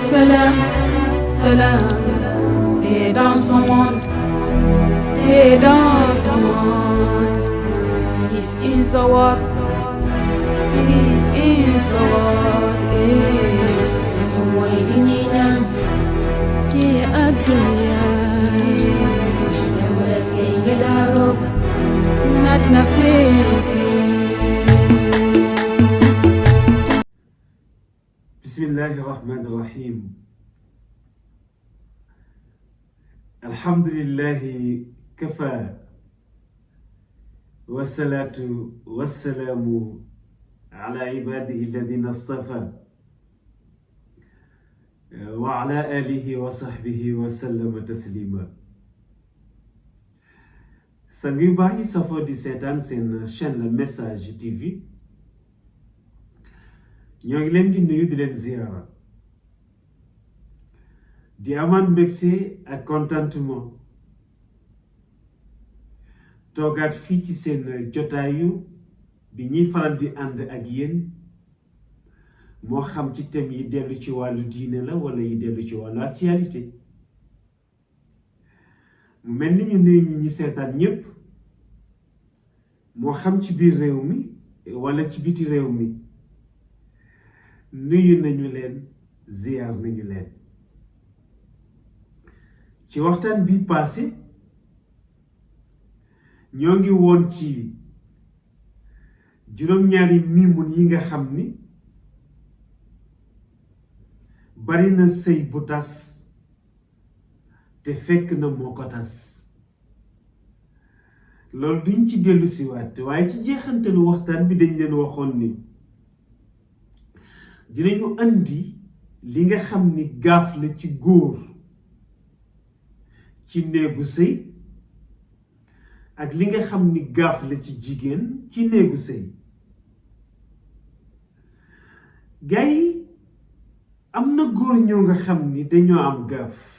salam, salam, et dans son monde, et dans son monde. Peace in the world, peace in the world, وينينا في الدنيا يمرك يدارو ندنا فيك. بسم الله الرحمن الرحيم. الحمد لله كفى والصلاة والسلام على عباده الذين اصطفى وعلى آله وصحبه وسلم تسليما. Sangi baax yi safoo di seetaan seen chaîne Message TV ñoo ngi leen di nuyu di leen ziyaara di amaan mbégte ak contentement toogaat fii ci seen jotaayu bi ñuy faral di ànd ak yéen moo xam ci thème yi dellu ci wàllu diine la wala yi dellu ci wàllu actualité mu mel ni ñu nuyu ñi seetaan ñépp moo xam ci biir réew mi wala ci biti réew mi nuyu nañu leen ziyaar nañu leen. ci waxtaan bi passé ñoo ngi woon ci juróom-ñaari miimun yi nga xam ni bari na sëy bu tas te fekk na moo ko tas. loolu duñ ci dellu siwaat waaye ci jeexantalu waxtaan bi dañ leen waxoon ni dinañu andi li nga xam ni gaaf la ci góor ci néegu sëy ak li nga xam ni gaaf la ci jigéen ci néegu sëy. gars yi am na góor ñoo nga xam ni dañoo am gaaf.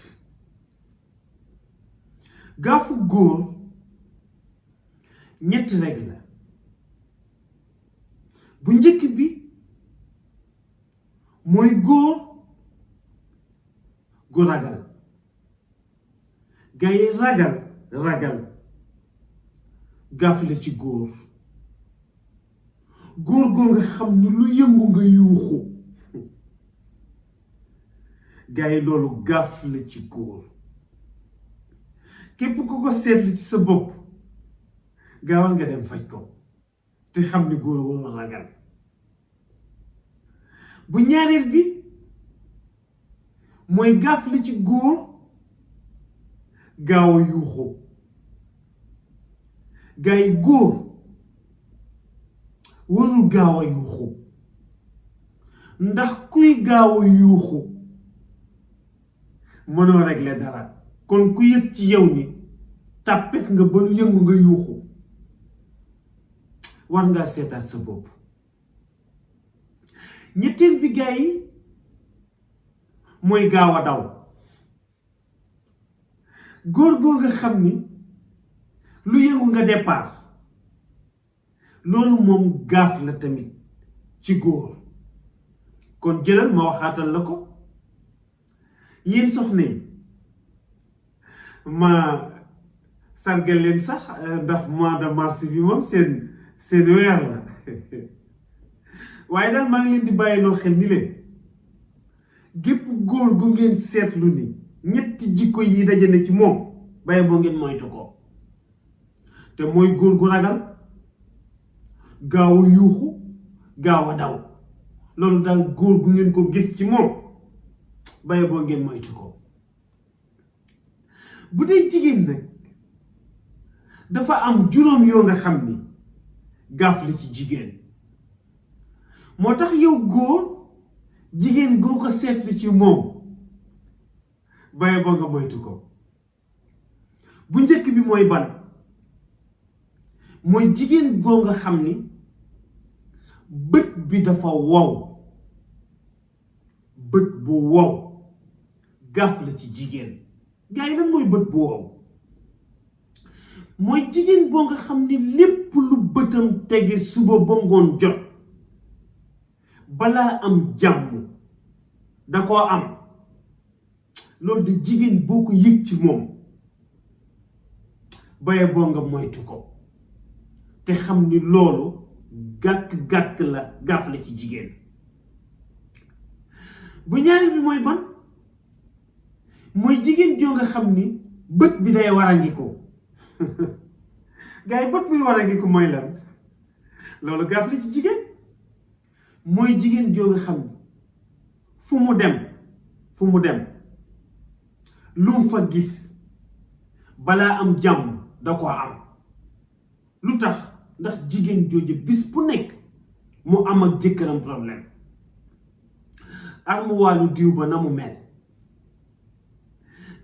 gaafu góor ñett rekk la. bu njëkk bi mooy góor gu ragal. gars yi ragal gaaf la ci góor. góor goo nga xam ni lu yëngu nga yuuxu. gars yi loolu gaaf la ci góor. képp ku ko seetlu ci sa bopp gaawal nga dem faj ko te xam ni góor wala ragal. bu ñaareel bi mooy gaaf la ci góor gaaw a yuuxu. gaa yi góor warul gaaw a yuuxu ndax kuy gaaw a yuuxu mënoo régler dara. kon ku yëg ci yow ni tàppet nga ba lu yëngu nga yuuxu war ngaa seetaat sa bopp. ñetteel bi gaa yi mooy gaaw a daw. góor goo nga xam ni lu yëngu nga départ loolu moom gaaf la tamit ci góor. kon jëlal ma waxaatal la ko yéen soxna yi ma sargal leen sax ndax mois de mars bi moom seen weer la waaye daal maa ngi leen di bàyyiloo xel ni leen gépp góor gu ngeen seetlu ni ñetti jikko yi dajale ci moom bàyyi boo ngeen moytu ko. te mooy góor gu ragal gaaw a yuuxu gaaw a daw. loolu daal góor gu ngeen ko gis ci moom bàyyi boo ngeen moytu ko. bu dee jigéen nag dafa am juróom yoo nga xam ni gaaf la ci jigéen. moo tax yow góor jigéen goo ko seetlu ci moom bàyyi boo nga moytu ko. bu njëkk bi mooy ban mooy jigéen goo nga xam ni bët bi dafa wow. bët bu wow gaaf la ci jigéen. gaa yi lan mooy bët bu wow mooy jigéen boo nga xam ni lépp lu bëtam tege suba ba ngoon jot balaa am jàmm da koo am loolu de jigéen boo ko yëg ci moom baye boo nga moytu ko te xam ni loolu gàkk-gàkk la gaaf la ci jigéen. bu ñaari bi mooy ban mooy jigéen joo nga xam ni bët bi day warangi ko gars yi bët bi warangi ko mooy lan loolu gaaf la ci jigéen. mooy jigéen joo nga xam ni fu mu dem lu mu fa gis balaa am jàmm da ko am. lu tax ndax jigéen jooju bis bu nekk mu am ak jëkkëram problème. armuwaalu diw ba na mu mel,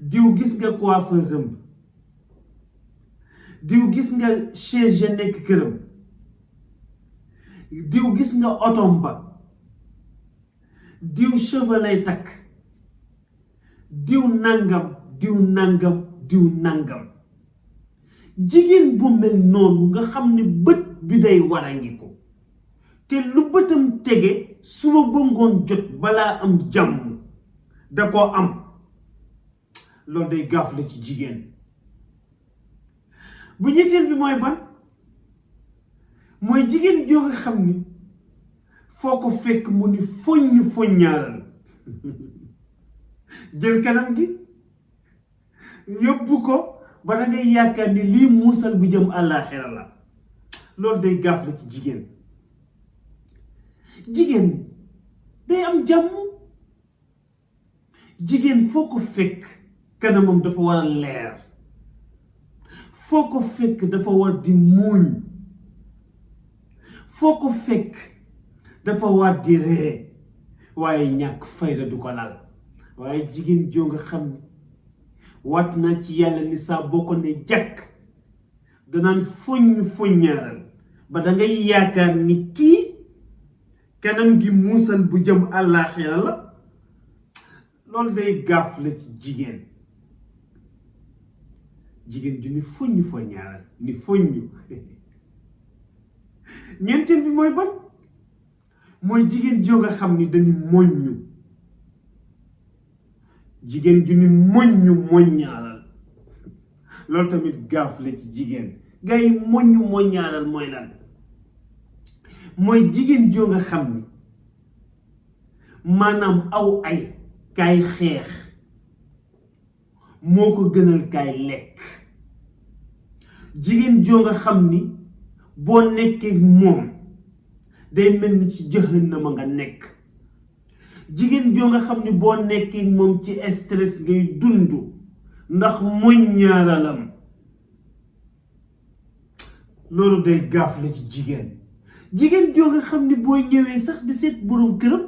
diw gis nga coiffeuse am, diw gis nga chaise ya nekk këram, diw gis nga otom ba, diw cheveux lay takk, diw nangam diw nangam diw nangam. jigéen bu mel noonu nga xam ne bët bi day warangi ko te lu bëtam tege suba ba ngoon jot balaa am jàmm da koo am, loolu day gaaf la ci jigéen. bu ñetteel bi mooy ban mooy jigéen joo nga xam ni foo ko fekk mu ni foññaaral jël kanam gi yóbbu ko ba da ngay yaakaar ni lii muusal bu jëm àllaaxira la, loolu day gaaf la ci jigéen. jigéen day am jàmm. jigéen foo ko fekk kanamam dafa war a leer, foo ko fekk dafa war di muuñ, foo ko fekk dafa war di ree, waaye ñàkk fayda du ko lal. waaye jigéen joo nga xam ne wat na ci yàlla ni saa boo ko ne jàkk danaan foññaaral ba da ngay yaakaar ni kii kanam gi muusal bu jëm àllaaxira la, loolu day gaaf la ci jigéen. jigéen ju ni foññaaral ni foññu. ñeenteel bi mooy ban mooy jigéen joo nga xam ni dañu moññu, jigéen ju ni moññaaral, loolu tamit gaaf la ci jigéen. gars yi moññaaral mooy lan? mooy jigéen joo nga xam ni maanaam aw ay kaay xeex moo ko gënal kaay lekk. jigéen joo nga xam ni boo nekkee moom day mel ni ci jahannama nga nekk. jigéen joo nga xam ni boo nekkee moom ci stress ngay dund ndax moññaaralam, loolu day gaaf la ci jigéen. jigéen joo nga xam ni boo ñëwee sax di seet boroom këram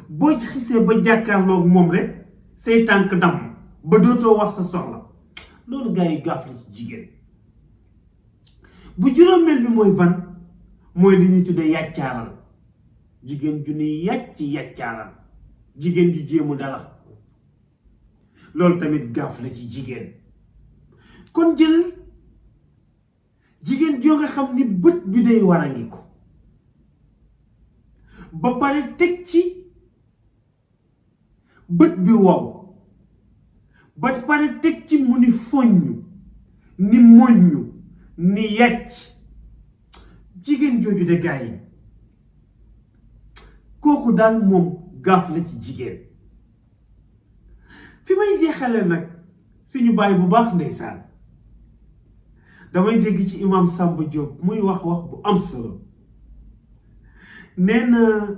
boo ci xisee ba jàkkaarloog moom rek say tànk damm ba dootoo wax sa soxla, loolu gaa yi gaaf la ci jigéen. bu juróomeel bi mooy ban mooy li ñuy tuddee yàccaaral. jigéen ju ni yàccaaral, jigéen ju jéemu dara, loolu tamit gaaf la ci jigéen. kon jël jigéen joo nga xam ni bët bi day warangi ko ba pare teg ci bët bi wow, ba pare teg ci mu ni foññu ni moññu ni yàcc. jigéen jooju de gaa yi kooku daal moom gaaf la ci jigéen. fi may jeexale nag suñu baay bu baax ndeysaan, damay dégg ci imam Samba Diop muy wax bu am solo. nee na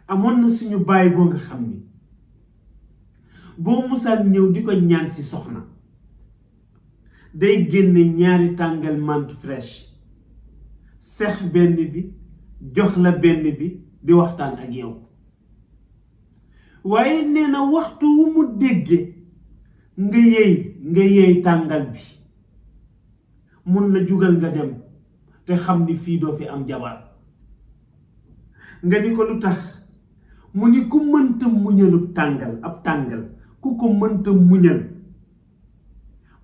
amoon na suñu baay boo nga xam ni boo musaan ñëw di ko ñaan si soxna day génne ñaari tàngal menthe fraîche sex benn bi jox la benn bi di waxtaan ak yow. waaye nee na waxtu wu mu dégge nga yéey tàngal bi mun la jugal nga dem te xam ni fii doo fi am jabar. nga ni ko lu tax mu ni ku mënta muñalub tàngal ab tàngal ku ko mënta muñal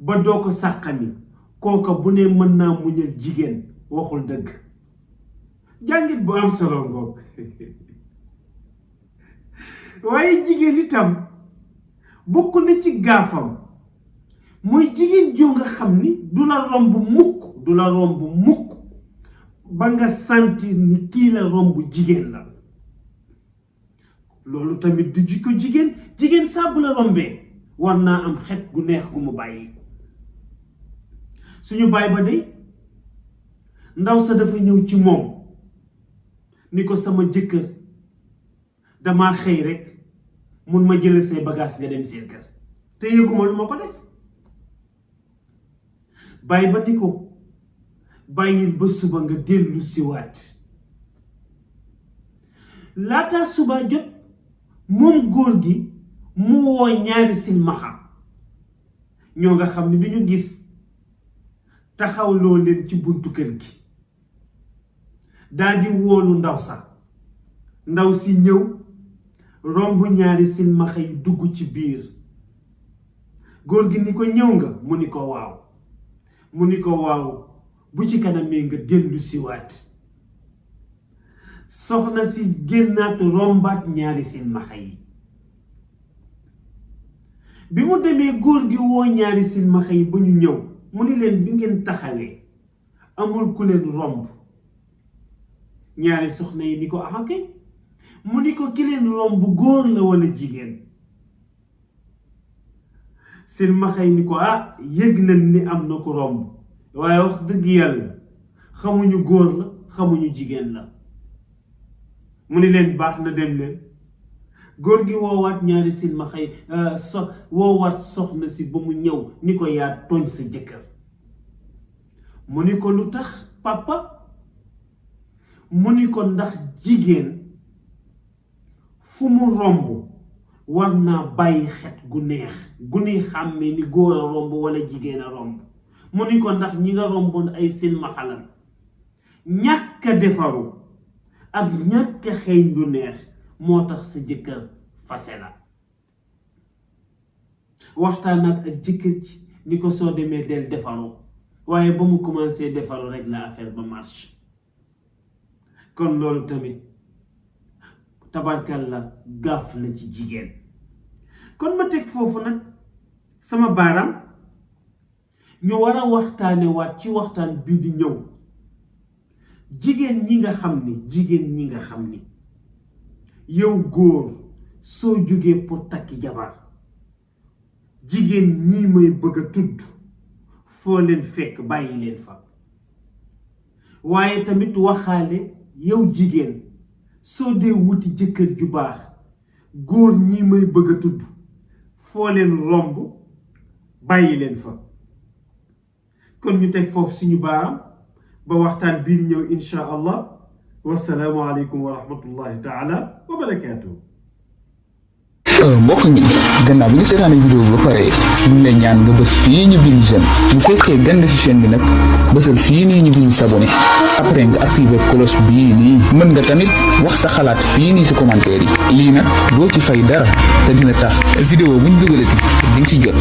ba doo ko sàqani kooka bu ne mën naa muñal jigéen waxul dëgg. jàngit bu am solo ngoog. waaye jigéen itam bokku na ci gaafam mooy jigéen joo nga xam ni du la romb mukk ba nga sentir ni kii la romb jigéen la loolu tamit du jikko jigéen saa bu la rombee war naa am xet gu neex gu mu bàyyi suñu baay ba de ndaw sa dafa ñëw ci moom ni ko sama jëkkër dama xëy rek mun ma jël say bagage nga dem seen kër te yëguma lu ma ko def baay ba ni ko bàyyil ba suba nga dellu siwaat laata suba jot moom góor gi mu woo ñaari silmaxa ñoo nga xam ne duñu gis taxawloo leen ci buntu kër gi daldi woolu ndaw si ñëw romb ñaari silmaxa yi dugg ci biir góor gi ni ko ñëw nga mu ni ko waaw bu ci kanamee nga dellu siwaat soxna si génnaat rombaat ñaari silmaxa yi bi mu demee góor gi woo ñaari silmaxa yi ba ñu ñëw mu ni leen bi ngeen taxawee amul ku leen romb ñaari soxna yi ni ko kay mu ni ko ki leen romb góor la wala jigéen silmaxa yi ni ko yëg nañ ni am na ko romb waaye wax dëgg yàlla xamuñu góor la xamuñu jigéen la mu ni leen baax na dem leen góor gi woowaat ñaari silmaxa yi woowaat soxna si ba mu ñëw ni ko yaa tooñ sa jëkkër mu ni ko lu tax papa mu ni ko ndax jigéen fu mu romb war naa bàyyi xet gu neex gu ni xàmmee ni góor a romb wala jigéen a romb mu ni ko ndax ñi nga romboon ay silmaxa lan ñàkk a defaru ak ñàkk a xeeñ lu neex moo tax sa jëkkër fase la waxtaanaat ak jëkkër ci ni ko soo demee del defaru waaye ba mu commencé defaru rek la affaire ba marche kon loolu tamit tabarkal la gaaf la ci jigéen kon ma teg foofu nag sama baaraam ñu war a waxtaane waat ci waxtaan bii di ñëw jigéen ñi nga xam ni yow góor soo jógee pour takki jabar jigéen ñii may bëgg a tudd foo leen fekk bàyyi leen fa waaye tamit waxaale yow jigéen soo dee wuti jëkkër ju baax góor ñii may bëgg a tudd foo leen romb bàyyi leen fa kon ñu teg foofu suñu baaraam ba waxtaan bii di ñëw insha allah wassalaamu aleykum wa rahmatullahi taala wa barakaatuhu mbokk mi gannaaw bi nga seetaane vidéo bi ba pare ñu ngi lay ñaan nga bës fii ñu bind j'aime bu fekkee gande ci chaîne bi nag bësal fii nii ñu bind s'abonner après nga activer cloche bii nii mën nga tamit wax sa xalaat fii nii ci commentaire yi lii nag doo ci fay dara te dina tax vidéo buñ dugalati di nga ci jot